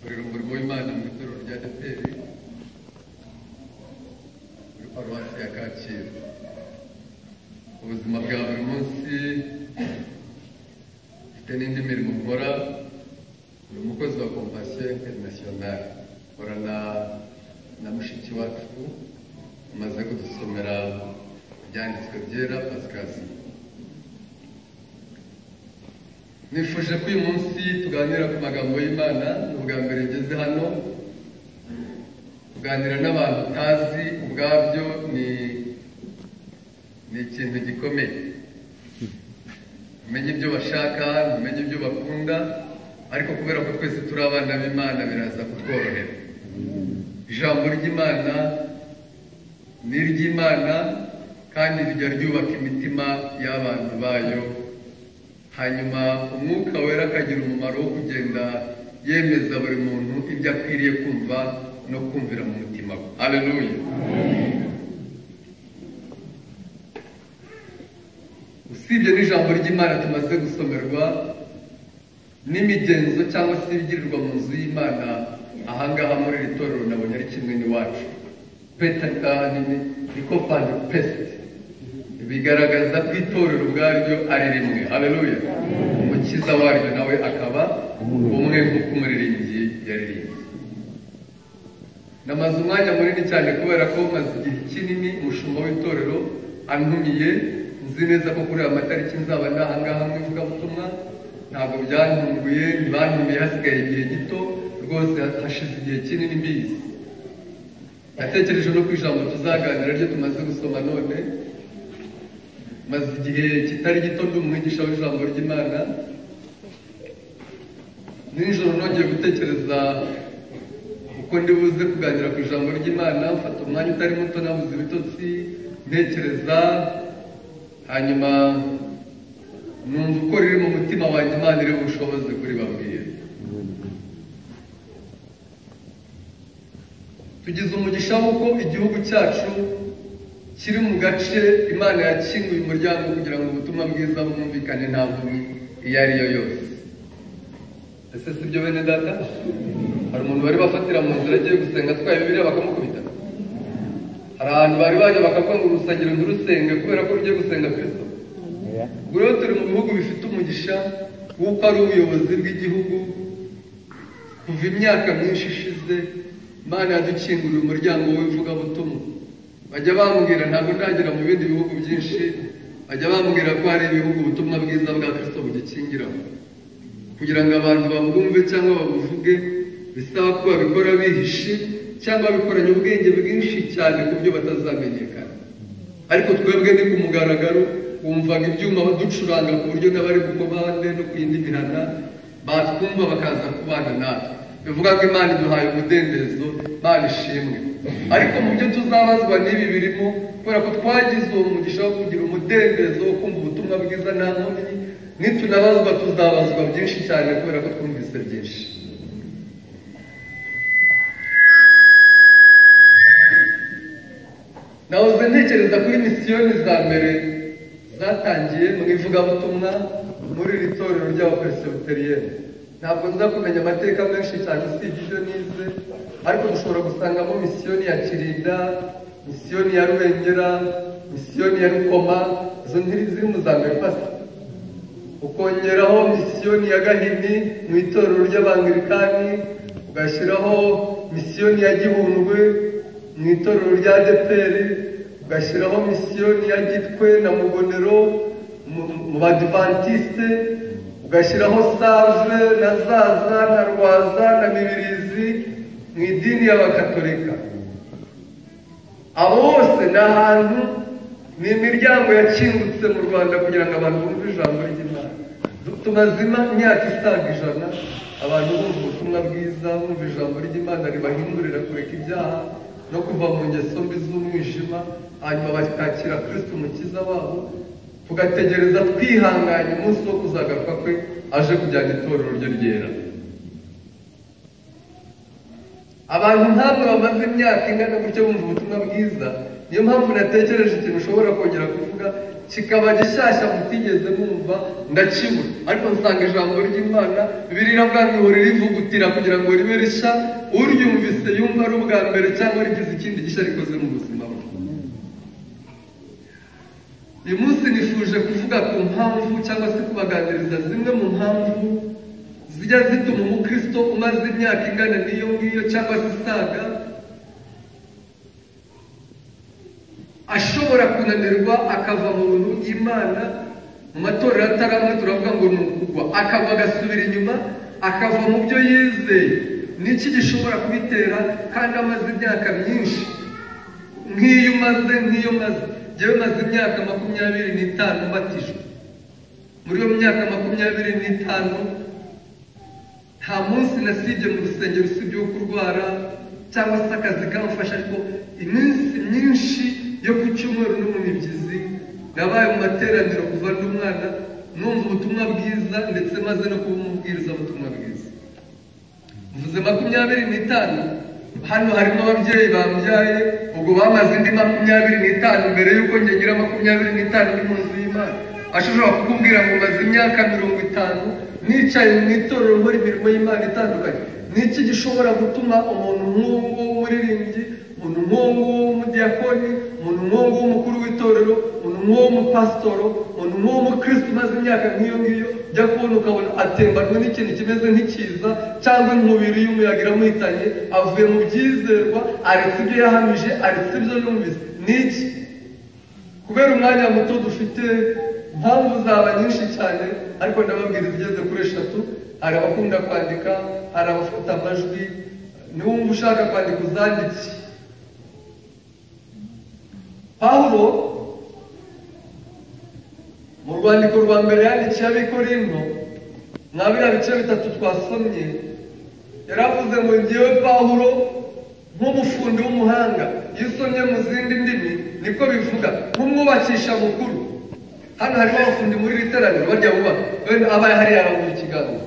Nkorera umurimo w'Imana mu itorero rya ADEPR muri paruwasi ya Kacyiru. Ubuzima bwa buri munsi mfite n'indi mirimo nkora, ni umukozi wa Compassion Internationale. Nkorana na mushiki wacu umaze kudusomera ibyanditswe byera, Pasikazi. Nifuje ko uyu munsi tuganira ku magambo y'Imana. Ni ubwa mbere ngeze hano kuganira n'abantu utazi ubwabyo ni ikintu gikomeye. Umenye ibyo bashaka, umenye ibyo bakunda, ariko kubera ko twese turi abana b'Imana biraza kutworohera. Ijambo ry'Imana ni iry'Imana kandi rijya ryubaka imitima y'abantu bayo, hanyuma Umwuka Wera akagira umumaro wo kugenda yemeza buri muntu ibyo akwiriye kumva no kumvira mu mutima we. Haleluya. Usibye n'ijambo ry'Imana tumaze gusomerwa, n'imigenzo cyangwa se ibigirirwa mu nzu y'Imana ahangaha muri iri torero nabonye ari kimwe n'iwacu. Ni copy and paste, bigaragaza ko itorero ubwaryo ari rimwe. Haleluya. Umukiza waryo nawe akaba umwe nk'uko umuririmbyi yaririmbye. Namaze umwanya munini cyane kubera ko maze igihe kinini umushumba w'itorero antumiye, nzi neza ko kuri aya matariki nzaba ndahangaha mu ivugabutumwa. Ntabwo byantunguye, ntibantumiye hasigaye igihe gito, rwose hashize igihe kinini mbizi. Natekereje no ku ijambo tuzaganira ryo tumaze gusoma none. Maze igihe kitari gito ndi umwigisha w'ijambo ry'Imana. Nijoro nongeye gutekereza uko ndi buze kuganira ku ijambo ry'Imana, mfata umwanya utari muto nabuze ibitotsi ntekereza, hanyuma numva uko riri mu mutima wanjye Imana iri bushoboze kuribabwira. Tugize umugisha w'uko igihugu cyacu kiri mu gace Imana yakinguye umuryango kugira ngo ubutumwa bwiza bwumvikane nta nkomyi iyo ari yo yose. Ese si byo bene data? Hari umuntu bari bafatira mu nzira agiye gusenga atwaye Bibiliya bakamukubita. Hari ahantu bari bajya bakavuga ngo urusengero ntirusenge kubera ko rugiye gusenga Kristo. Ubwo rero turi mu bihugu bifite umugisha w'uko ari ubuyobozi bw'igihugu. Kuva imyaka myinshi ishize Imana yadukinguriye umuryango w'ivugabutumwa. Bajya bambwira, ntabwo ndagera mu bindi bihugu byinshi, bajya bambwira ko hari ibihugu ubutumwa bwiza bwa Kristo bugikingiramo. Kugira ngo abantu babwumve cyangwa babuvuge bisaba ko babikora bihishe cyangwa babikoranye ubwenge bwinshi cyane ku byo batazamenyekana. Ariko twebwe ni ku mugaragaro, wumvaga ibyuma baducuranga ku buryo n'abari ku komande no ku yindi mihana batwumva bakaza kubana natwe. Bivuga ko Imana iduhaye umudendezo, Imana ishimwe. Ariko mu byo tuzabazwa n'ibi birimo, kubera ko twagize uwo mugisha wo kugira umudendezo wo kumva ubutumwa bwiza nta nkomyi, nitunabazwa tuzabazwa byinshi cyane kubera ko twumvise byinshi. Nahoze ntekereza kuri misiyoni za mbere zatangiye mu ivugabutumwa muri iri torero ry'abapresbyterienne. Ntabwo nza kumenya amateka menshi cyane usibye ibyo nize, ariko dushobora gusangamo misiyoni ya Kirinda, misiyoni ya Rubengera, misiyoni ya Rukoma, izo ntiri ziri mu za mbere pastor. Ukongeraho misiyoni ya Gahini mu itorero ry'Abangilikani, ugashyiraho misiyoni ya Gihundwe mu itorero rya ADEPR, ugashyiraho misiyoni ya Gitwe na Mugonero mu Badventiste, ugashyiraho Save na Zaza na Rwaza na Mibirizi mu idini y'Abakatolika. Abo bose ni ahantu, ni imiryango yakingutse mu Rwanda kugira ngo abantu bumve ijambo ry'Imana. Tumaze imyaka isaga 100 abantu bumva ubutumwa bwiza, bumva ijambo ry'Imana ribahindurira kureka ibyaha no kuva mu ngeso mbi z'umwijima, hanyuma bakakira Kristo umukiza wabo. Tugategereza twihanganye umunsi wo kuzagaruka kwe aje kujyana itorero rye ryera. Abantu ntabwo bamaze imyaka ingana gutyo bumva ubutumwa bwiza, Niyo mpamvu natekereje ikintu ushobora kongera kuvuga kikaba gishyashya mutigeze mwumva, ndakibura. Ariko nsanga ijambo ry'Imana Bibiliya ngo ririvugutira kugira ngo ribe rishya, uryumvise yumva ari ubwa mbere cyangwa rigize ikindi gishya rikoze mu buzima bwe. Uyu munsi nifuje kuvuga ku mpamvu cyangwa se kubaganiriza zimwe mu mpamvu zijya zituma umukristo umaze imyaka ingana n'iyo ngiyo cyangwa se isaga ashobora kunanirwa akava mu buntu bw'Imana. Mu matorero atari amwe turavuga ngo ni ukugwa, akava agasubira inyuma, akava mu byo yizeye. Niki gishobora kubitera kandi amaze imyaka myinshi nk'iyo umaze, nk'iyo maze? Njyewe maze imyaka 25 mbatijwe. Muri iyo myaka 25 nta munsi nasibye mu rusengero usibye wo kurwara cyangwa se akazi kamfasha, ariko iminsi myinshi yo ku cyumweru no mu mibyizi nabaye mu materaniro kuva ndi umwana, numva ubutumwa bwiza ndetse maze no kuba umubwirizabutumwa bwiza. Mvuze 25, hano harimo ababyeyi bambyaye, ubwo bamaze indi 25 mbere y'uko njye ngira 25 ndi mu nzu y'Imana. Ashobora kukubwira ngo maze imyaka 50 nicaye mu itorero nkora imirimo y'Imana itandukanye. Niki gishobora gutuma umuntu nk'uwo w'umuririmbyi, umuntu nk'uwo w'umudiyakoni, umuntu nk'uwo w'umukuru w'itorero, umuntu nk'uwo w'umupasitoro, umuntu nk'uwo w'umukristo umaze imyaka nk'iyo ngiyo, ujya kubona ukabona atembanwe n'ikintu kimeze nk'ikiza cyangwa inkubiri y'umuyaga iramuhitanye, avuye mu byizerwa, aretse ibyo yahamije, aretse ibyo yumvise. Niki? Kubera umwanya muto dufite, impamvu zaba nyinshi cyane, ariko ndababwira izigeze kuri 3. Hari abakunda kwandika, hari abafata amajwi. Niwumva ushaka kwandika uzandike. Pawulo mu rwandiko rwa mbere yandikiye Abikorinto, mwa biriya bice 3 twasomye, yaravuze ngo ngewe Pawulo nk'umufundi w'umuhanga. Iyo usomye mu zindi ndimi niko bivuga, nk'umwubakisha mukuru. Hano harimo abafundi muri iri teraniro barya bubaka, wenda abaye hariya arabura ikiganza.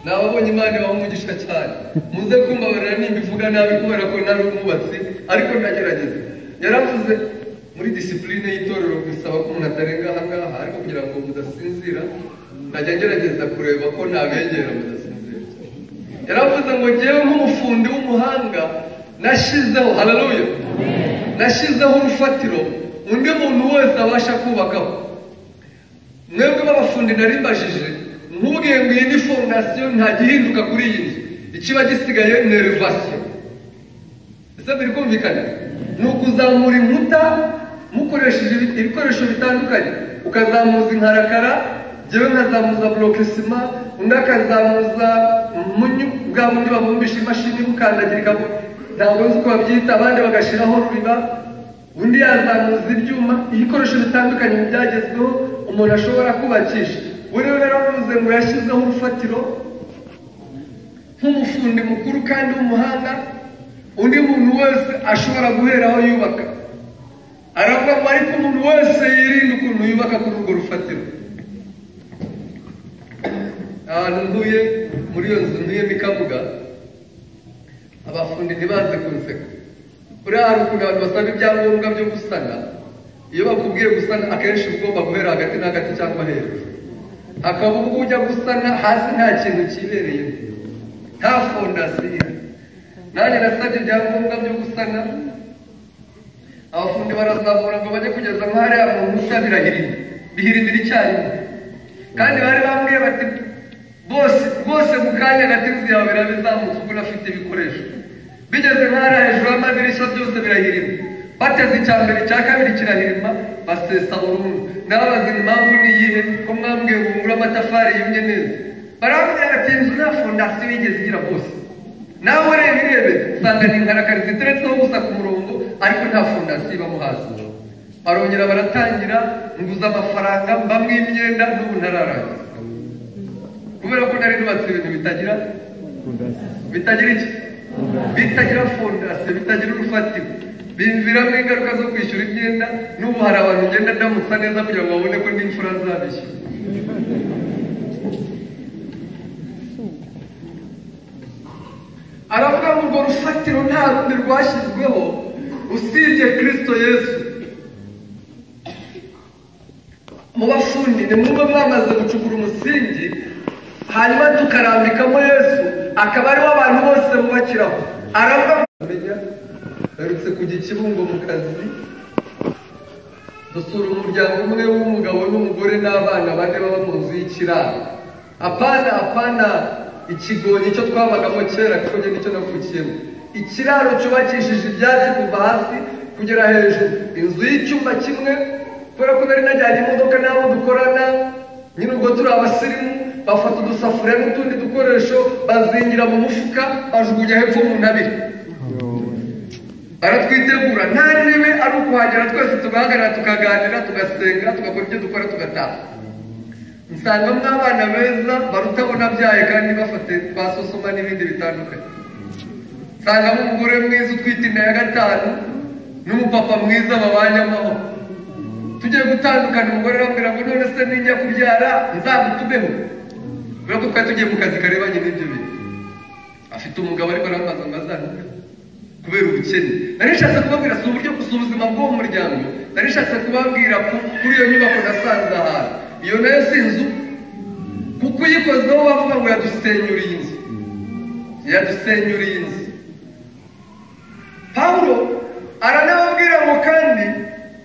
Ni ababonye Imana ibaha umugisha cyane. Muze kumbabarira nimba ivuga nabi kubera ko ntari umwubatsi, ariko ndagerageza. Yaravuze muri disipurine y'itorero bisaba ko umuntu atarenga aha ngaha, ariko kugira ngo mudasinzira ndajya ngerageza kureba ko nabegera mudasinzira. Yaravuze ngo ngewe nk'umufundi w'umuhanga nashyizeho, haleluya, nashyizeho urufatiro undi muntu wese abasha kubakaho. Mwebwe b'abafundi narimbajije, nkubwiye ngo iyi ni fondasiyo nta gihinduka kuri iyi nzu, ikiba gisigaye ni elevasiyo. Ese biri kumvikana? Ni ukuzamura inkuta mukoresheje ibikoresho bitandukanye, ukazamuza inkarakara, njyewe nkazamuza burokesima, undi akazamuza umunyu bwa bundi babumbisha imashini bukandagira, ntabwo nzi uko babyita, abandi bagashyiraho ruriba, undi yazamuza ibyuma. Ibikoresho bitandukanye mu byagezweho umuntu ashobora kubakisha. We rero yaravuze ngo yashyizeho urufatiro nk'umufundi mukuru kandi w'umuhanga, undi muntu wese ashobora guheraho yubaka. Aravuga ngo ariko umuntu wese yirinde ukuntu yubaka kuri urwo rufatiro. Ahantu ntuye, muri iyo nzu ntuyemo ikabuga, abafundi ntibaze kunseka. Buriya hari ukuntu abantu basaba ibyangombwa byo gusana. Iyo bakubwiye gusana akenshi ugomba guhera hagati na hagati cyangwa hejuru. Hakaba ubwo ujya gusana hasi nta kintu kibereye, nta fondasiyo. Nanjye nasabye ibyangombwa byo gusana, abafundi barazamura ngo bajye kugeza nk'ahariya mu nkuta, birahirima, bihirimira icyarimwe. Kandi bari bambwiye bati bose rwose mu kanya gato inzu yawe irabizamutse ubwo unafite ibikoresho. Bigeze nk'ahariya hejuru y'amadirishya byose birahirima, bateze icya mbere icya kabiri kirahirima, basesa burundu. Ndababaza impamvu ni iyihe ko mwambwiye ngo ngure amatafari yumye neza? Barambwira bati inzu nta fondasiyo yigeze igira bose. Nawe reba irebe usanga ni inkarakari ziteretseho gusa ku murongo, ariko nta fondasiyo ibamo hasi. Barongera baratangira, nguza amafaranga mbamwe imyenda, n'ubu ntararangiza kubera ko nari nubatse ibintu bitagira iki, bitagira fondasiyo, bitagira urufatiro. Bimviramo ingaruka zo kwishyura imyenda. N'ubu hari abantu ngenda ndamutsa neza kugira ngo babone ko n'imfura nzabishyura. Aravuga ngo urwo rufatiro nta rundi rwashyizweho usibye Kristo Yesu. Mu bafundi nimwumve mwamaze gucukura umusingi, hanyuma tukarambikamo Yesu, akaba ariwo abantu bose bubakiraho. Aravuga menya, aherutse kujya i Kibungo mu kazi, dusura umuryango umwe w'umugabo n'umugore n'abana bane baba mu nzu y'ikiraro. Apana apana ikigonyi cyo twabagamo kera, kuko njye nicyo navukiyemo. Ikiraro cyubakishije ibyatsi kuva hasi kugera hejuru, inzu y'icyumba kimwe. Kubera ko nari najyanye imodoka n'abo dukorana nyine, ubwo turi abasirimu, bafata udusafuriya n'utundi dukoresho bazingira mu mufuka, bajugunya hepfo mu ntabire, baratwitegura. Nta ntebe, ari ukuhagera twese tugahagarara, tukaganira, tugasenga, tugakora ibyo dukora, tugataha. Nsangamo abana beza baruta abo nabyaye, kandi bafate ba sosoma n'ibindi bitandukanye. Nsangamo umugore mwiza utwite inda ya gatanu n'umupapa mwiza babanye amahoro. Tugiye gutandukana, umugore arambwira ngo: "None se ninjya kubyara nzagutumeho?" Kubera ko twari tugiye mu kazi karebanye n'ibyo bintu. Afite umugabo, ariko arambaza ngo azantumeho kubera ubukene. Nari nshatse kubabwira si uburyo gusa ubuzima bw'uwo muryango, nari nshatse kubabwira kuri iyo nyubako nasanze ahantu. Iyo nayo si inzu, kuko uyikozeho bavuga ngo yadusenyuriye inzu, yadusenyuriye inzu. Pawulo aranababwira ngo: "Kandi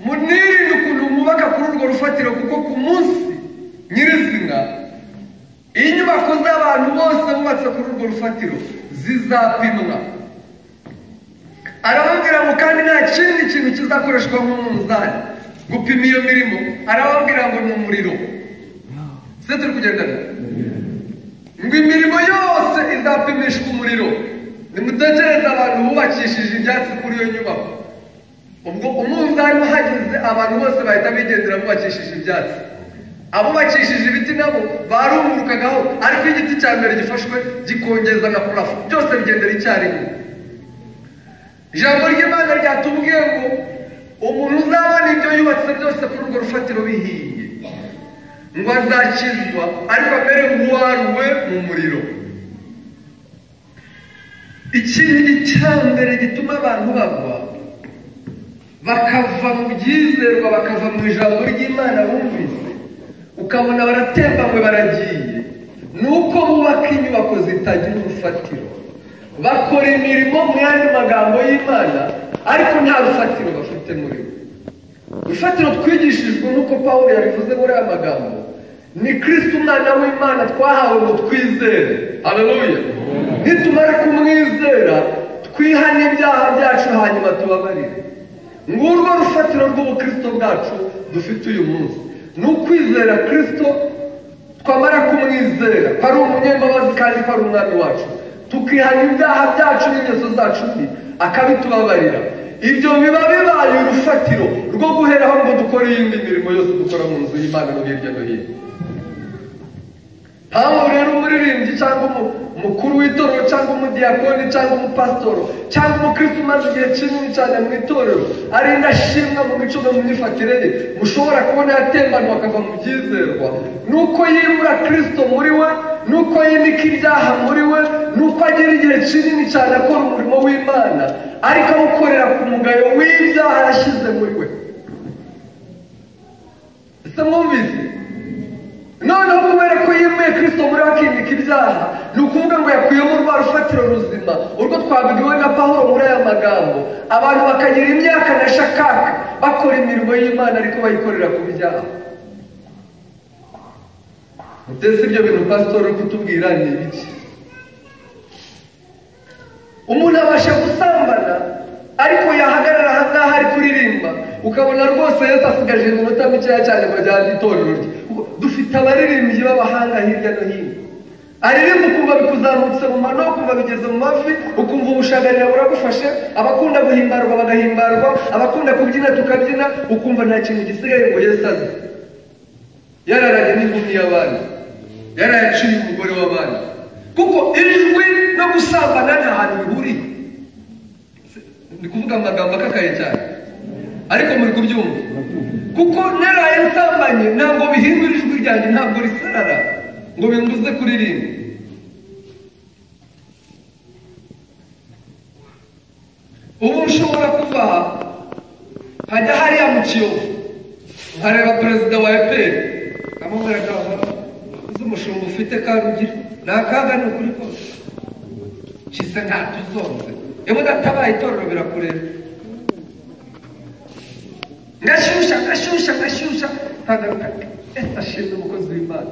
munirinde ukuntu mwubaka kuri urwo rufatiro, kuko ku munsi nyirizina inyubako z'abantu bose bubatse kuri urwo rufatiro zizapimwa." Arababwira ngo kandi nta kindi kintu kizakoreshwa nk'umunzani gupima iyo mirimo. Arababwira ngo ni umuriro. Se turi kugendana? Ngo imirimo yose izapimishwa umuriro. Nimutekereze abantu bubakishije ibyatsi kuri iyo nyubako, ubwo umunzani uhageze abantu bose bahita bigendera bubakishije ibyatsi. Abubakishije ibiti nabo barungurukagaho, ariko igiti cya mbere gifashwe gikongeza na plafond, byose bigendera icyarimwe. Ijambo ry'Imana ryatubwiye ngo umuntu uzabona ibyo yubatse byose kuri urwo rufatiro bihiye, ngo azakizwa, ariko amere nk'uwaruwe mu muriro. Ikintu cya mbere gituma abantu bagwa, bakava mu byizerwa, bakava mu ijambo ry'Imana bumvise, ukabona baratembanywe baragiye, ni uko bubaka inyubako zitagira urufatiro. Bakora imirimo, mu yandi magambo y'Imana, ariko nta rufatiro bafite muri bo. Urufatiro twigishijwe nk'uko Pawulo yabivuze muri aya magambo ni Kristo, Umwana w'Imana twahawe ngo twizere. Haleluya! Nitumara kumwizera, twihane ibyaha byacu, hanyuma tubabarire. Ngurwo rufatiro rw'ubukristo bwacu dufite uyu munsi, ni ukwizera Kristo. Twamara kumwizera ko ari umunyembabazi kandi ko ari Umwami wacu, tukihana ibyaha byacu n'ingeso zacu mbi, akabitubabarira. Ibyo biba bibaye urufatiro rwo guheraho ngo dukore iyindi mirimo yose dukora mu nzu y'Imana no hirya no hino. Mpamvu rero umuririmbyi cyangwa umukuru w'itorero cyangwa umudiyakoni cyangwa umupasitoro cyangwa umukristo umaze igihe kinini cyane mu itorero ari indashimwa mu mico no mu myifatire ye, mushobora kubona yatembanwa akava mu byizerwa, nuko yimura Kristo muri we, nuko yimika ibyaha muri we, nuko agira igihe kinini cyane akora umurimo w'Imana, ariko awukorera ku mugayo w'ibyaha yashyize muri we. Ese mwumvise? Noneho kubera ko yimuye Kristo muri we, akimika ibyaha, ni ukuvuga ngo yakuyemo rwa rufatiro ruzima, urwo twabwiwe na Pawulo muri aya magambo. Abantu bakagira imyaka na shakaka bakora imirimo y'Imana, ariko bayikorera ku byaha. Mutese ibyo bintu pasitori uri kutubwira ni ibiki? Umuntu abasha gusambana, ariko yahagarara aha ngaha ari kuririmba, ukabona rwose Yesu asigaje iminota mikeya cyane ngo ajyane itorero rye. Dufite abaririmbyi b'abahanga hirya no hino. Aririmba ukumva bikuzamutse mu mano, ukumva bigeze mu mavi, ukumva ubushagarira buragufashe. Abakunda guhimbarwa bagahimbarwa, abakunda kubyina tukabyina, ukumva nta kintu gisigaye ngo Yesu aze. Yararanye n'inkumi y'abandi, yarayaciye umugore w'abandi, kuko ijwi no gusambana nta hantu bihuriye. Ni kuvuga amagambo akakaye cyane, ariko muri kubyumva, kuko naraye nsambanye ntabwo bihindura ijwi ryanjye, ntabwo risarara ngo bimbuze kuririmba. Ubu nshobora kuva aha nkajya hariya mu Kiyovu nkareba perezida wa EPR, nkamubwira ngo uzi umushumba ufite kandi ugira ni akaga, ni ukuri kose nshyize ntatuzonze, iyo udatabaye itorero birakureba. Ngashyushya ngashyushya ngashyushya nkagaruka, ese ashimwe umukozi w'Imana.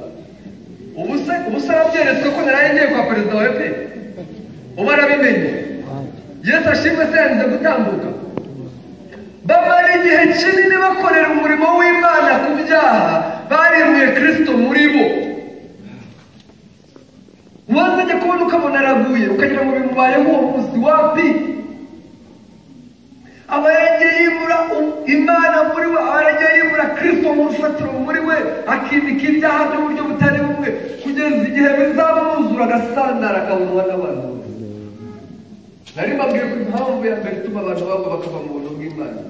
Ubu se arabyeretswe ko naraye ngiye kwa perezida wa EPR, ubu arabimenye. Yesu ashimwe se yanze gutambuka. Bamara igihe kinini bakorera umurimo w'Imana ku byaha, barimbuye Kristo muri bo. Wazajya kubona ukabona araguye, ukagira ngo bimubayeho uwo munsi, wapi? Aba yaragiye yimura Imana muri we, aba yaragiye yimura Kristo mu rufatiro muri we, akimika ibyaha by'uburyo butari bumwe, kugeza igihe bizamwuzura agasandara akabonwa n'abantu. Nari mbabwiye ko impamvu ya mbere ituma abantu bagwa bakava mu buntu bw'Imana,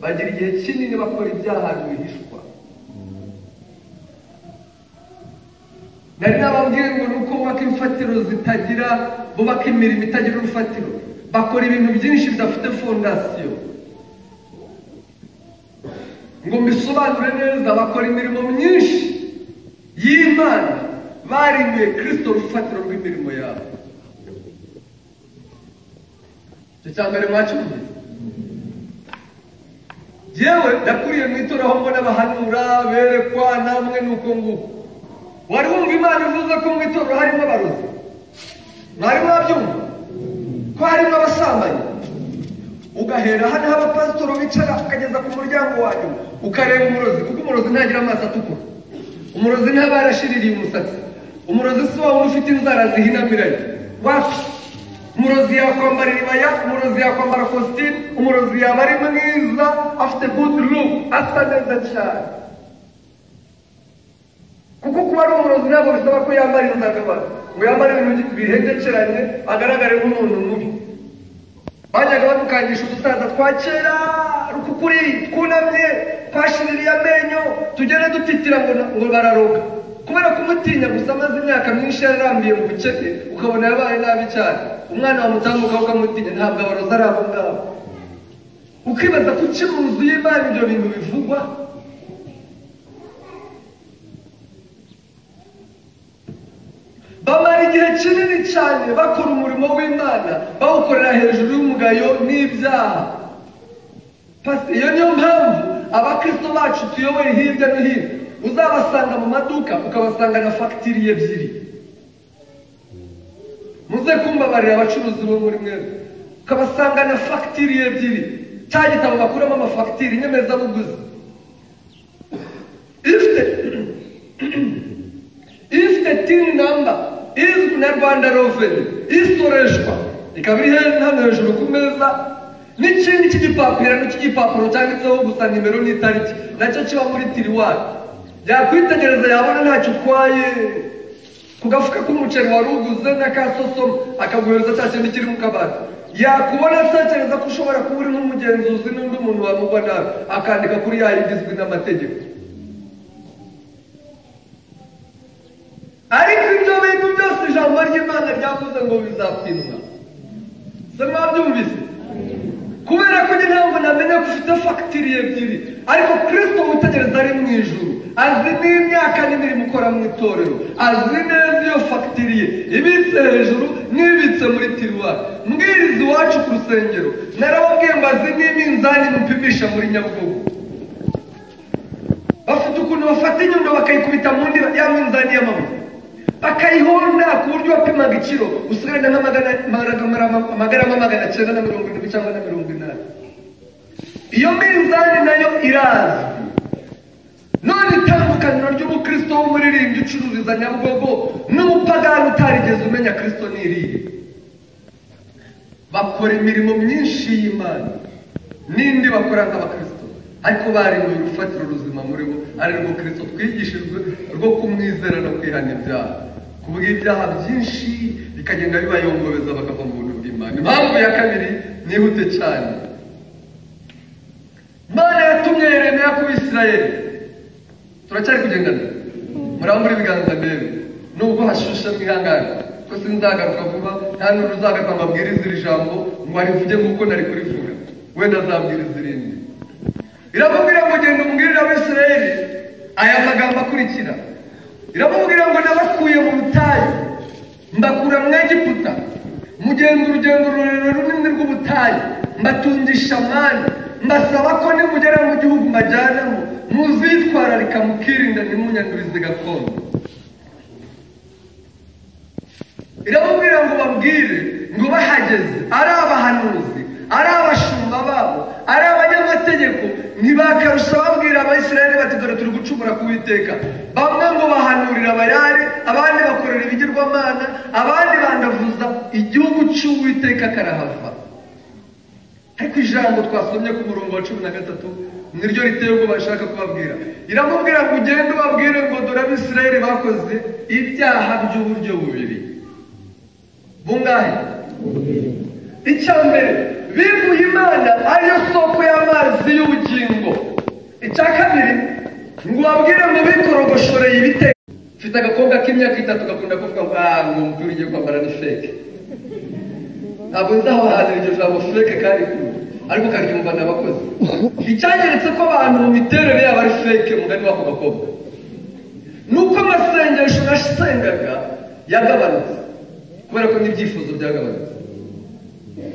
bagira igihe kinini bakora ibyaha rwihishwa. Nari nababwiye ngo nuko bubaka imfatiro zitagira, bubaka imirimo itagira urufatiro, bakora ibintu byinshi bidafite fondasiyo. Ngo mbisobanure neza, bakora imirimo myinshi y'Imana barimbuye Kristo urufatiro rw'imirimo yabo. Icyo cya mbere mwacyumvise. Yewe nakuriye mu itorero aho mbona abahanura berekwa namwe nuko nguko. Wari wumva Imana ivuze ko mu itorero harimo abarozi? Mwari mwabyumva ko harimo abasambanyi? Ugahera hano aho abapasitoro bicara ukageza ku muryango wa nyuma ukareba umurozi, kuko umurozi ntagira amaso atukura, umurozi ntaba yarashiririye umusatsi, umurozi si wa wundi ufite inzara zihinamiranye. Wapi? Umurozi yakwambara iribaya, umurozi yakwambara kositimu, umurozi yaba ari mwiza, afite good look, asa neza cyane. Kuko kuba ari umurozi ntabwo bisaba ko yambara inzagabana, ngo yambare ibintu bihengekeranye agaragare nk'umuntu mubi. Bajyaga badukangisha udusaza twa kera rukukuri twunamye twashiririye amenyo, tugenda dutitira ngo bararoga kubera kumutinya gusa. Amaze imyaka myinshi yarambiye mu bukene, ukabona yabaye nabi cyane, umwana wamutambukaho ukamutinya. Ntabwo abarozi ari abo ngabo. Ukibaza kuki mu nzu y'Imana ibyo bintu bivugwa. Bamara igihe kinini cyane bakora umurimo w'Imana bawukorera hejuru y'umugayo n'ibyaha. Iyo niyo mpamvu abakristo bacu tuyoboye hirya no hino uzabasanga mu maduka ukabasanga na fagitire ebyiri. Muze kumbabarira abacuruzi bo muri mwebwe, ukabasanga na fagitire ebyiri, cya gitabo bakuramo amafagitire inyemezabuguzi ifite TIN namba izwi na Rwanda Revenue, isoreshwa ikaba iri hano hejuru ku meza, n'ikindi cy'igipapirano cy'igipapuro cyanditseho gusa nimero n'itariki, nacyo kiba muri tiriwari. Yakwitegereza yabona ntacyo utwaye ku gafuka k'umuceri wari uguze n'aka sosoma, akaguhereza cya kintu kiri mu kabati. Yakubona atekereza ko ushobora kuba uri nk'umugenzuzi n'undi muntu wamugwa nabi, akandika kuri ya yindi izwi n'amategeko. Ariko ibyo bintu byose ijambo ry'Imana ryavuze ngo bizapimwa. Se mwabyumvise? Kubera ko njye ntabwo namenya ko ufite fagitire ebyiri, ariko Kristo witegereza ari mu ijuru azi n'imyaka n'imirimo ukora mu itorero, azi neza iyo fagitire ibitse hejuru n'ibitse muri tiruwari. Mbwiriza iwacu ku rusengero narababwiye ngo azi n'iminzani mupimisha muri Nyabugogo. Bafite ukuntu bafata inyundo bakayikubita mu ndiba ya minzani y'amabuye, bakayihonda ku buryo wapimaga ikiro usigarana nk'amagarama 970 cyangwa na 80. Iyo minzani nayo irazwi. None itandukaniro ry'umukristo w'umuririmbyi ucururiza Nyabugogo n'umupagani utarigeze umenya Kristo ni irihe? Bakora imirimo myinshi y'Imana n'indi bakora nk'abakristo, ariko barimbuye urufatiro ruzima muri bo, ari rwo Kristo twigishijwe rwo kumwizera no kwihana ibyaha. Kubw'ibyaha byinshi bikagenda bibayongobeza bakava mu buntu bw'Imana. Impamvu ya kabiri nihute cyane, Imana yatumye Yeremiya ku Bisirayeli. Turacyari kugendana, murambure ibiganza mbere nubwo hashushe mwihangane. Ko sinzagaruka vuba, nta n'undi uzagaruka ngo abwirize iri jambo ngo arivuge nk'uko nari kurivuga, wenda azabwiriza irindi. Iramubwira ngo genda umbwirire Abisirayeli aya magambo akurikira. Iramubwira ngo nabakuye mu butayu, mbakura mu Egiputa, mugenda urugendo rurerure runini rw'ubutayu, mbatungisha amani, mbasaba ko nimugera mu gihugu mbajyanamo muzitwararika mukirinda ntimunyandurize gakondo. Iramubwira ngo babwire ngo bahageze ari abahanuzi, ari abashumba babo, ari abanyamategeko, ntibakarusha babwira Abayisiraheli bati dore turi gucumura ku Uwiteka. Bamwe ngo bahanurira Bayali, abandi bakorera ibigirwamana, abandi bandavuza igihugu cy'Uwiteka karahava. Ariko ijambo twasomye ku murongo wa 13 niryo riteye ubwo bashaka kubabwira. Iramubwira ngo ugende ubabwire ngo dore Abisiraheli bakoze ibyaha by'uburyo bubiri. Bungahe? Icya mbere, bimuye Imana ariyo soko y'amazi y'ubugingo. Icya kabiri, ngo babwire ngo bikorogoshoreye ibitego. Mfite agakobwa k'imyaka 3 gakunda kuvuga ngo ngo umupira ugiye kwambara ni fake. Ntabwo nzi aho hantu iryo jambo fake kari kure, ariko karyumva n'abakozi. Icyageretse ko abantu mu miterere yabo ari fake, mugani w'ako gakobwa, nuko amasengesho nasengaga yagabanutse kubera ko n'ibyifuzo byagabanutse.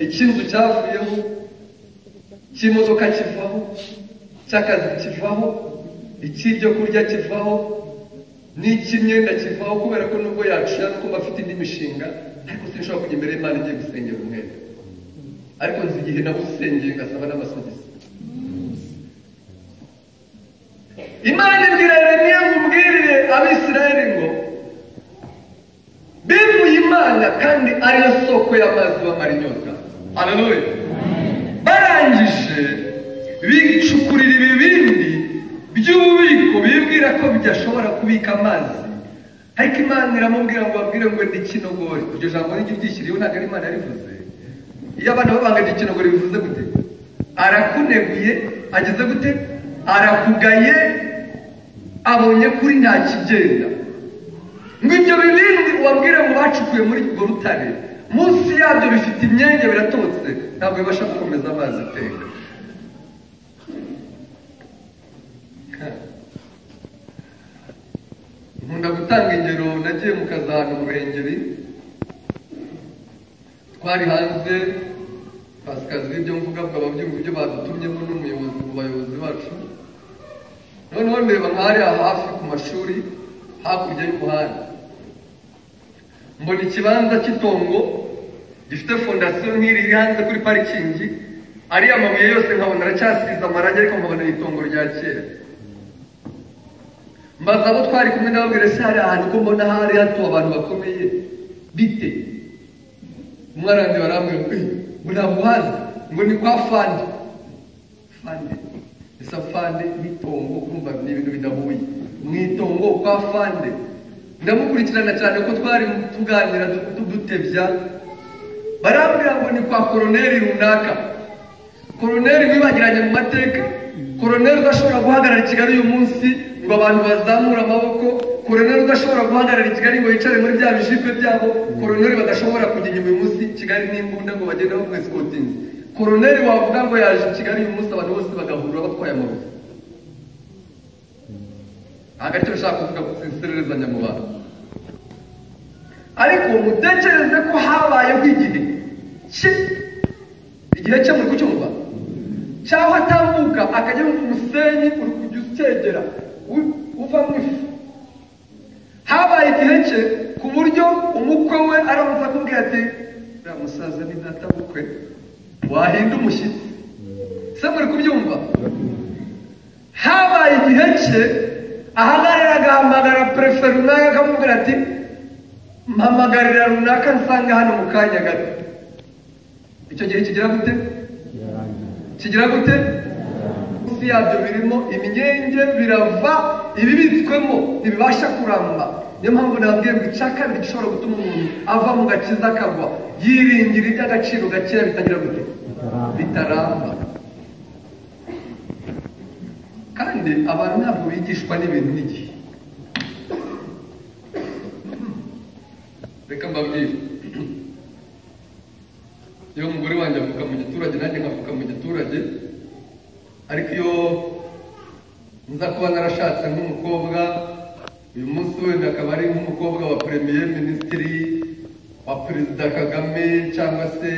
Icy'inzu cyavuyeho, cy'imodoka kivaho, cy'akazi kivaho, icy'ibyo kurya kivaho, n'icy'imyenda kivaho, kubera ko nubwo yaciye nuko mba afite indi mishinga, ariko sinshobora kujya imbere y'Imana igiye gusengera umwenda. Ariko nzi igihe nawusengeye ngasaba n'amasogisi. Imana ibwira Yeremiya ngo umbwirire Abisirayeli ngo bimuye Imana kandi ariyo soko y'amazi bamara inyota. Haleluya. Barangije bicukurira ibibindi by'ububiko bibwira ko bidashobora kubika amazi. Ariko Imana iramubwira ngo babwire ngo ndi kinogori. Iryo jambo niryo ryishyiriyeho, ntabwo ari Imana yarivuze. Iyo abana babanga ndi kinogori bivuze gute? Arakuneguye, ageze gute? Arakugaye, abonye kuri nta kigenda. Ngo ibyo bibindi ubabwire ngo bacukuye muri urwo rutare, munsi yabyo bifite imyenge biratotse, ntabwo bibasha gukomeza amazi iteka. Nkunda gutanga ingero. Nagiye mu kazi ahantu mu Ruhengeri, twari hanze pasikazi, ibyo mvuga bwaba byumva ibyo badutumyemo n'umuyobozi mu bayobozi bacu. Noneho ndeba nk'ahariya hafi ku mashuri hakurya y'umuhanda, mbona ikibanza cy'itongo gifite fondasiyo nk'iri iri hanze kuri parikingi, ariya mabuye yose nkabona aracyasize amarangi, ariko nkabona itongo rya kera. Mbaza abo twari kumwe ndababwira, ese hari ahantu ko mbona hari hatuwe abantu bakomeye bite? Umwe barambwira ngo ntabwo uhazi, ngo ni kwa Fande. Fande esa Fande n'itongo, urumva ni ibintu bidahuye. Mu itongo kwa Fande. Ndamukurikirana cyane ko twari tuganira dutebya, barambwira ngo ni kwa koroneri runaka. Koroneri wibagiranye mu mateka, koroneri udashobora guhagarara i Kigali uyu munsi ngo abantu bazamure amaboko, koroneri udashobora guhagarara i Kigali ngo yicare muri bya bijipe byabo, koroneri badashobora kujya inyuma uyu munsi Kigali n'imbunda ngo bagende bamwesikotinze, koroneri wavuga ngo yaje i Kigali uyu munsi abantu bose bagahurura batwaye amabuye. Ntabwo aricyo nshaka kuvuga sinsererezanya mu bantu, ariko mutekereze ko habayeho igihe cye, igihe cye muri kucyumva, cyangwa atambuka akajya mu musenyi uri kujya ucyegera uva mu ifu. Habaye igihe cye ku buryo umukwe we aramutse akubwira ati uriya musaza ni data bukwe, wahinda umushyitsi. Se muri kubyumva? Habaye igihe cye ahagarara agahamagara perefe runaka akamubwira ati mpamagarira runaka nsanga hano mu kanya gato. Icyo gihe kigira gute? Kigira gute? Munsi yabyo birimo imyenge, birava, ibibitswemo ntibibasha kuramba. Niyo mpamvu nababwiye ngo icya kabiri gishobora gutuma umuntu ava mu gakiza akagwa, yiringira iby'agaciro gakeya bitagira gute? Bitaramba. Kandi abantu ntabwo bigishwa n'ibintu n'igihe. Reka mbabwire, iyo umugore wanjye avuka mu giturage nanjye nkavuka mu giturage, ariko iyo nza kuba narashatse nk'umukobwa uyu munsi wenda akaba ari nk'umukobwa wa premier ministre wa Perezida Kagame cyangwa se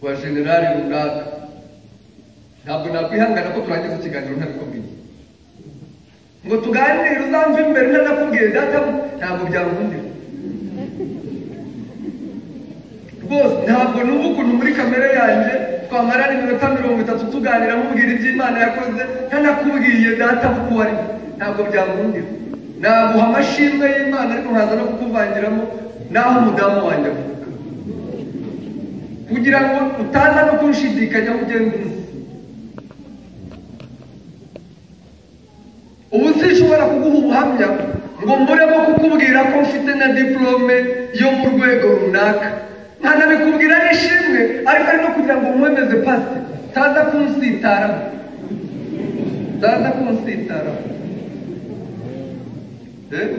wa generali runaka, ntabwo nakwihangana ko turangiza ikiganiro ntabikubwiye ngo tuganire uzamve imbere ntanakubwiye data, ntabwo byankundira rwose. Ntabwo numva ukuntu muri kamere yanjye twamara iminota 30 tuganira nkubwira ibyo Imana yakoze ntanakubwiye data kuko ari, ntabwo byankundira. Naguha amashimwe y'Imana ariko nkaza no kukuvangiramo naho umudamu wanjye avuka, kugira ngo utaza no kunshidikanya ugenda uzi. Ubu sinshobora kuguha ubuhamya ngo mburemo kukubwira ko mfite na diplome yo mu rwego runaka, nkanabikubwira n'ishimwe, ariko ari no kugira ngo nkwemeze pasi taza kunsitaraho, taza kunsitaraho.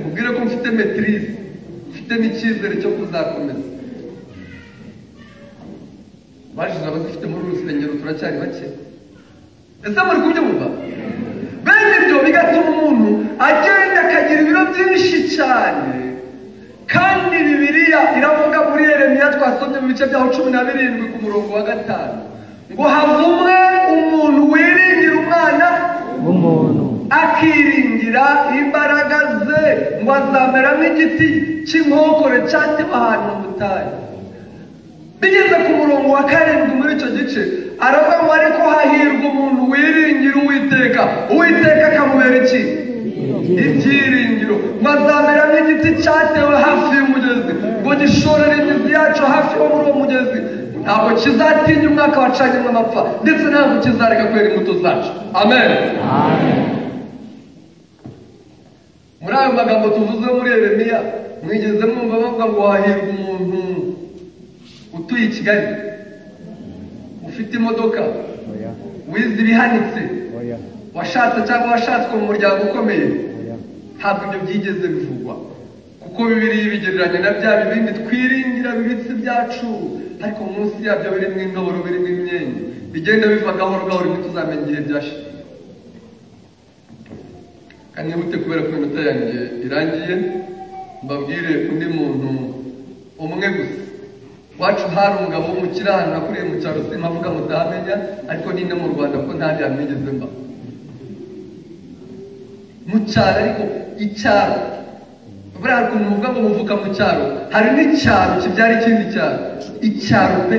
Ubwire ko mfite maîtrise, mfite n'icyizere cyo kuzakomeza. Bajije abazifite muri uru rusengero turacyari bake. Ese muri kubyumva? Bene ibyo bigatuma umuntu agenda akagira ibiro byinshi cyane. Kandi Bibiliya iravuga muri Yeremiya twasomye mu bice byaho 17 ku murongo wa 5 ngo havumwe umuntu wiringira umwana w'umuntu akiringira imbaraga ze, ngo azamera nk'igiti cy'inkokore cyatewe ahantu mu butayu. Bigeze ku murongo wa 7 muri icyo gice aravuga ngo ariko hahirwa umuntu wiringira Uwiteka, Uwiteka akamubera iki? Ibyiringiro. Ngo azamera nk'igiti cyatewe hafi y'umugezi, ngo gishorere imizi yacu hafi yo muri uwo mugezi, ntabwo kizatinya umwaka wacanyemo amapfa, ndetse ntabwo kizareka kwera imbuto zacu. Amen. Muri ayo magambo tuvuze muri Yeremiya, mwigeze mwumva bavuga ngo hahirwa umuntu utuye i Kigali, ufite imodoka, wize ibihanitse, washatse cyangwa washatswe mu muryango ukomeye? Ntabwo ibyo byigeze bivugwa, kuko Bibiliya ibigereranya na bya bibindi twiringira bibitse byacu, ariko munsi yabyo birimo indoro, birimo imyenge, bigenda biva gahoro gahoro, ntituzamenya igihe byashize. Kandi nihute kubera ko iminota yanjye irangiye, mbabwire undi muntu umwe gusa. Wacu hari umugabo w'umukire ahantu nakuriye mu cyaro, simpavuga mutahamenya, ariko ni no mu Rwanda kuko nta hantu nigeze mba mu cyaro. Ariko icyaro buriya ukuntu muvuga ngo muvuka mu cyaro, hari n'icyaro kibyara ikindi cyaro, icyaro pe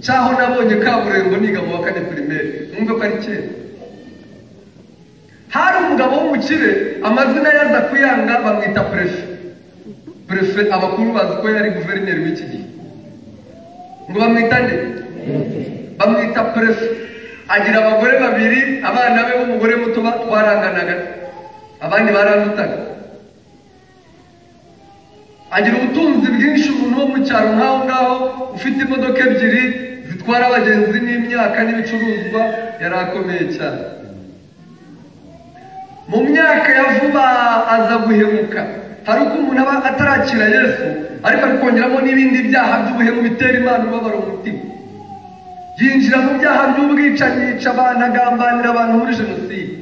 cyaho nabonye kaburimbo niga mu wa 4 primaire, mwumve ko ari kera. Hari umugabo w'umukire, amazina yaza kuyanga bamwita prefe. Prefe abakuru bazi ko yari guverineri w'iki gihe, ngo bamwita nde? Bamwita prefe. Agira abagore babiri, abana be b'umugore muto twaranganaga, abandi barandutaga. Agira ubutunzi bwinshi, umuntu wo mu cyaro nk'aho ngaho ufite imodoka 2 zitwara abagenzi n'imyaka n'ibicuruzwa, yari akomeye cyane. Mu myaka ya vuba aza guhemuka. Hari uko umuntu aba atarakira Yesu, ariko ari kongeramo n'ibindi byaha by'ubuhemu bitera Imana umubabaro mu mutima. Yinjira mu byaha by'ubwicanyi, yica abantu, agambanira abantu muri jenoside.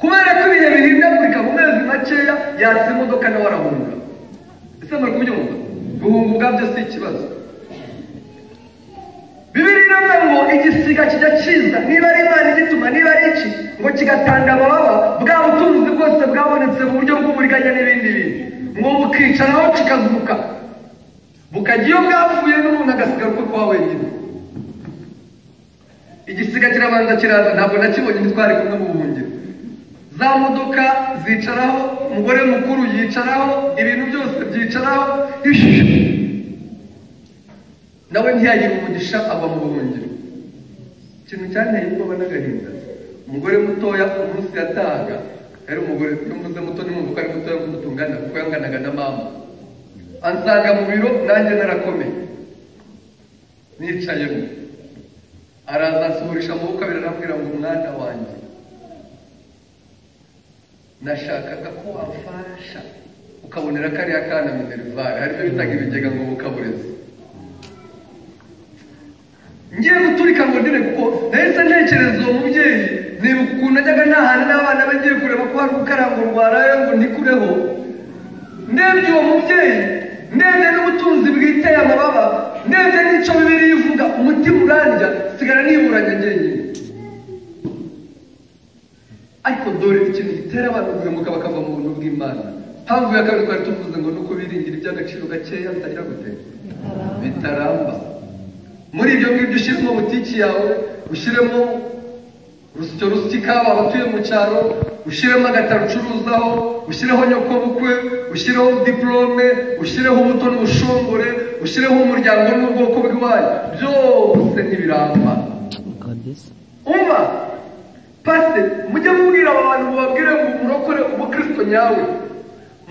Kubera ko ibihe bihindagurika, mu mezi makeya yatse imodoka nawe arahunga. Ese muri kubyumva? Guhunga ubwabyo si ikibazo. Bibiliya iravuga ngo igisiga kijya kiza, niba ari Imana igituma, niba ari iki, ngo kigatanga amababa, bwa butunzi bwose bwabonetse mu buryo bw'uburiganya n'ibindi bintu, ngo bukicaraho kikaguruka, bukajya iyo bwavuye n'umuntu agasigara uko kwa wenyine. Igisiga kirabanza kiraza, ntabwo nakibonye, ntitwari kumwe mu buhungiro. Za modoka zicaraho, umugore mukuru yicaraho, ibintu byose byicaraho, nawe ntiyagira umugisha, aba mu buhungiro. Ikintu cyanteye ubwoba n'agahinda, umugore mutoya umunsi yatahaga, yari umugore, iyo mvuze muto nimwumva ko ari mutoya nk'uko tungana, kuko yanganaga na mama. Ansanga mu biro nanjye narakomeye, nicayemo. Araza ansuhurisha amaboko abiri, arambwira ngo mwana wanjye, nashakaga ko wamfasha Ukabonera kariya kana minerivare, hari ibyo bitaga ibigega ngo bukaburezi. Ngiye guturika ngo ndire kuko nahise ntekereza uwo mubyeyi, nibuka ukuntu najyaga ntahana n'abana be ngiye kureba ko hari gukaranga rwaraye ngo ntikureho. Ndebye uwo mubyeyi, ndebye n'ubutunzi bwiteye amababa, ndebye n'icyo Bibiliya ivuga, umutima urandya, sigara niburanye njyenyine. Ariko dore ikintu gitera abantu guhemuka bakava mu buntu bw'Imana. Mpamvu ya kabiri twari tuvuze ngo nuko biringira iby'agaciro gakeya bitagira gute? Bitaramba. Muri ibyo ngibyo ushyiremo butiki yawe, ushyiremo urusyo rusya ikawa abatuye mu cyaro, ushyiremo agataro ucuruzaho, ushyireho nyokobukwe, ushyireho diplome, ushyireho ubuto n'ubushongore, ushyireho umuryango n'ubwoko bw'iwanyu, byose ntibiramba. Umva pasite, mujye mubwira aba bantu mubabwire ngo umurokore umukristo nyawe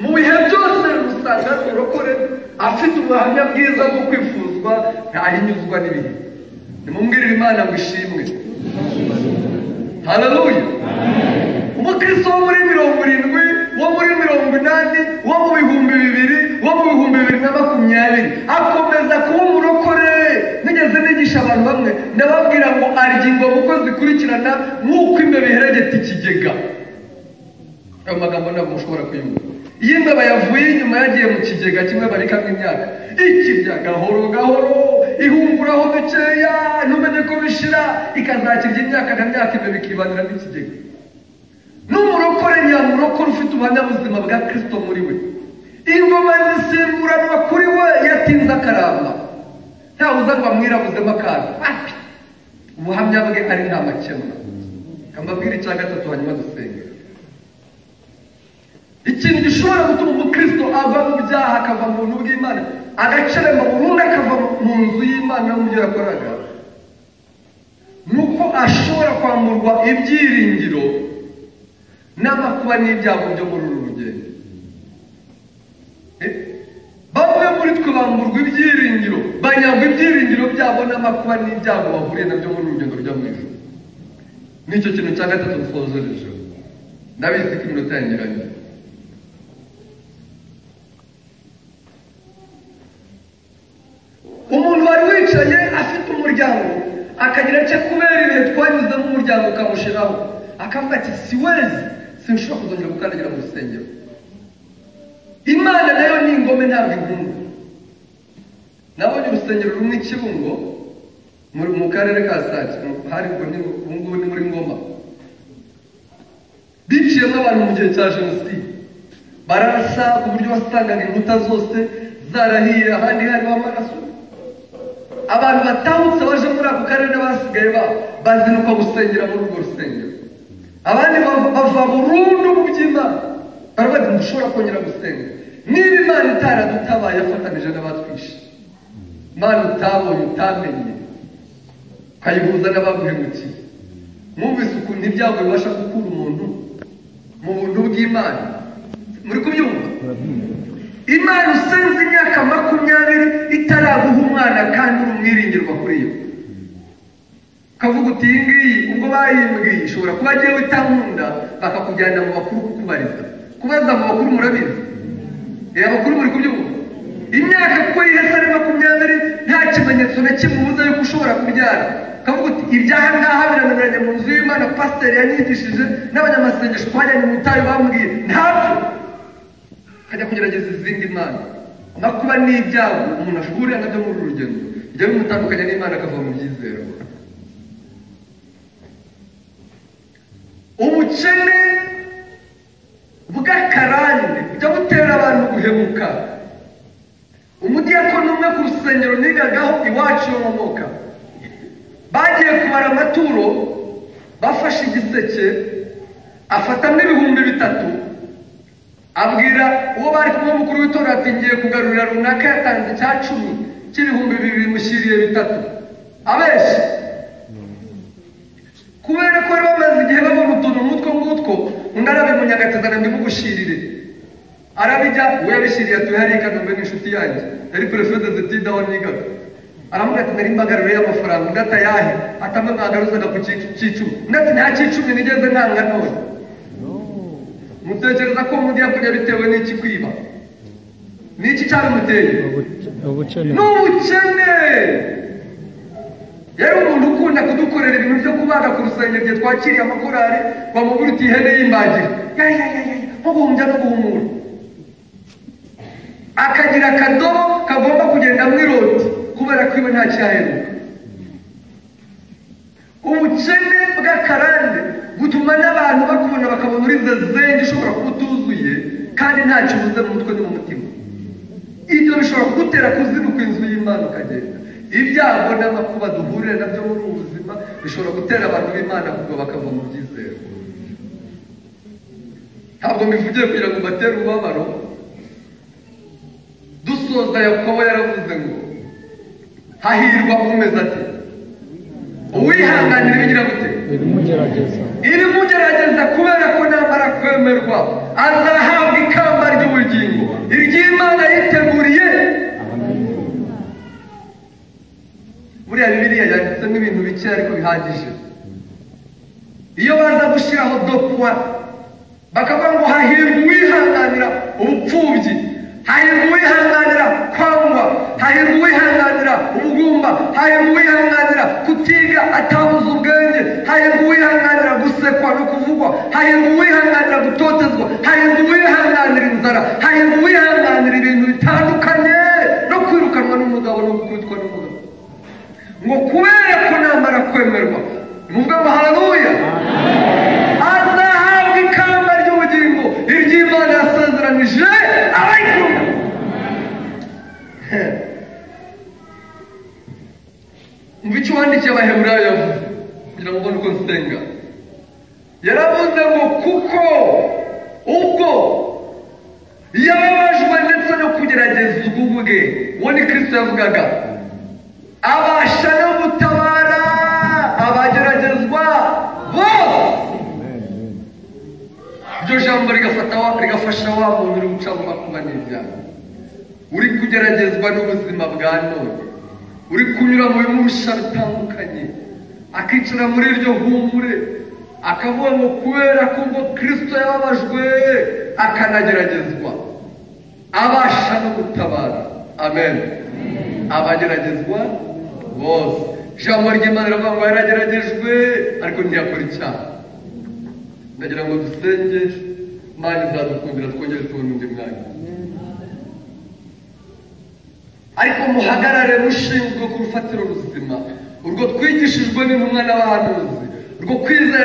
mu bihe byose usanga umurokore afite ubuhamya bwiza bwo kwifuzwa, ntahinyuzwa n'ibihe. Nimubwirire Imana ngo ishimwe. Haleluya. Umukristo wo muri 70, wo muri 80, wo mu 2000, wo mu 2020 akomeza kuba umurokore. Nigeze nigisha abantu bamwe ndababwira ngo arya ingoma uko zikurikirana nk'uko imbeba iheregeta ikigega. Ayo magambo ntabwo mushobora kuyumva. Iyo imbeba yavuye inyuma yagiye mu kigega kimwe barikamo imyaka, ikirya gahoro gahoro, ihunguraho dukeya, ntumenye ko bishira, ikazakirya imyaka na myaka, imbeba ikibanira n'ikigega. N'umurokore nyamurokore ufite ubuhamya bwa Kristo muri we, ingoma zisimburanwa kuri we yatinze akaramba, ntawe uza ngo amwirabuzemo akantu. Ubuhamya bwe ari nta makemwa. Mbabwire icya gatatu hanyuma dusenge. Ikintu gishobora gutuma umukristo ava mu byaha akava mu buntu bw'Imana, agacerema burundu akava mu nzu y'Imana no mu byo yakoraga, ni uko ashobora kwamburwa ibyiringiro n'amakuba n'ibyago byo muri uru rugendo. Bamwe muri twe bamburwa ibyiringiro, banyagwa ibyiringiro byabo n'amakuba n'ibyago bahuriye nabyo muri uru rugendo rujya mu ijuru. Nicyo kintu cya gatatu dusozereje. Ndabizi ko iminota yangiranye. Umuntu wari wicaye afite umuryango akagira icyo kubera ibihe twanyuzemo umuryango ukamushiraho, akavuga ati siwezi, sinshobora kuzongera gukandagira mu rusengero. Imana nayo ni ingome ntabwo inkunda. Nabonye urusengero rumwe i Kibungo mu karere ka Sake, hari ubu ngubu ni muri Ngoma. Biciyemo abantu mu gihe cya jenoside, bararasa ku buryo wasangaga inkuta zose zarahiye, ahandi hariho amaraso. Abantu batahutse baje muri ako karere basigaye bazinuka gusengera muri urwo rusengero. Abandi bava burundu mu by'Imana, baravuga ati ntidushobora kongera gusenga. Niba Imana itaradutabaye yafatanije n'abatwishe, Imana utabonye utamenye ukayihuza n'abaguhemukiye. Mwumvise ukuntu ibyago bibasha gukura umuntu mu buntu bw'Imana. Muri kubyumva? Imana usenze imyaka 20 itaraguha umwana kandi uri umwiringirwa kuri yo, ukavuga uti iyi ngiyi ubwo bayimbwiye ishobora kuba agiye itankunda, bakakujyana mu bakuru kukubariza. Kubaza mu bakuru murabizi, abakuru muri kubyumva. Imyaka kuko yihese ari 20 nta kimenyetso na kimwe ubuza yuko ushobora kubyara, ukavuga uti ibyaha ngaha birananiranye mu nzu y'Imana, pasiteri yanyigishije n'abanyamasengesho twajyanye mu butayu bambwiye ntabyo. Akajya kugerageza izindi mana. Amakuba n'ibyago umuntu ashobora nabyo muri uru rugendo bijya bimutandukanya n'Imana akava mu byizero. Ubukene bw'akarande bujya butera abantu guhemuka. Umudiyakoni umwe ku rusengero nigagaho iwacu yomoka, bagiye kubara amaturo, bafashe igiseke afatamo 3000, abwira uwo bari kumwe mukuru w'itorero ati ngiye kugarurira runaka yatanze icya 10 cy'ibihumbi 2 mushyiriye 3. Abenshi kubera ko bari bamaze igihe babona utuntu nk'utwo ngutwo, undi arabimunyagatazana ndimugushyirire, arabijya uwo yabishyiriye atuye hariya i Kanombe n'inshuti yanjye yari préfet des études aho nigaga, aravuga ati nari mbagaruriye amafaranga, undi atayahe atamwe mwagaruzaga ku cy'icumi, undi ati nta cy'icumi nigeze ntanga none. Mutekereza ko mudiyakoni yabitewe n'iki kwiba? Ni iki cyabimuteye? Ubukene. Ni ubukene. Yari umuntu ukunda kudukorera ibintu byo kubaga ku rusengero igihe twakiriye amakorari, wamubwira uti ihene y'imbagira, ya ya ya ya, nko guhumbya no guhumura, akagira akadobo kagomba kugenda mu iroti kubera ko iwe nta cyaheruka. Ubukene bw'akarande butuma n'abantu bakubona bakabona uri zezenge, ushobora kuba utuzuye kandi ntacyo ubuze mu mutwe no mu mutima. Ibyo bishobora kugutera kuzinukwa inzu y'Imana ukagenda. Ibyago n'amakuba duhurira nabyo muri ubu buzima bishobora gutera abantu b'Imana kugwa bakava mu byizero. Ntabwo mbivugiye kugira ngo mbatere umubabaro. Dusoza, Yakobo yaravuze ngo hahirwa umeze ati uwihanganira ibigira gute? Ibimugerageza. Ibimugerageza, kubera ko namara kwemerwa azahabwa ikamba ry'ubugingo iry'Imana yiteguriye. Buriya Bibiliya yanditsemo ibintu bike ariko bihagije. Iyo baza gushyiraho dokwa bakavuga ngo hahirwa uwihanganira ubupfubyi, hahirwa uwihanganira kwangwa, hahirwa uwihanganira ubugumba, hahirwa uwihanganira kutiga atabuze ubwenge, hahirwa uwihanganira gusekwa no kuvugwa, hahirwa uwihanganira gutotezwa, hahirwa uwihanganira inzara, hahirwa uwihanganira ibintu bitandukanye no kwirukanwa n'umugabo no gukubitwa n'umugabo, ngo kubera ko namara kwemerwa, muvuge ngo haleluya, azahabwa ikamba ry'ubugingo iry'Imana yasezeranije abayikunda. Umva icyo wandikiye Abaheburayo yavuze kugira ngo ubone uko nsenga. Yaravuze ngo kuko ubwo yababajwe ndetse no kugeragezwa ubwe, uwo ni Kristo yavugaga, abasha no gutabara abageragezwa bose. Iryo jambo rigafasha wa muntu uri guca mu makuba n'ibyago, uri kugeragezwa n'ubuzima bwa none, uri kunyura mu bimurusha bitandukanye, akicara muri iryo humure akavuga ngo kubera ko ngo Kristo yababajwe akanageragezwa, abasha no gutabara. Amen. Abageragezwa bose. Ijambo ry'Imana riravuga ngo yarageragejwe ariko ntiyakora icyaha. Ndagira ngo dusenge, Imana izadukundira twongere tubone undi mwanya. Ariko muhagarare mushinzwe ku rufatiro ruzima, urwo twigishijwe n'intumwa n'abahanuzi, urwo kwizera.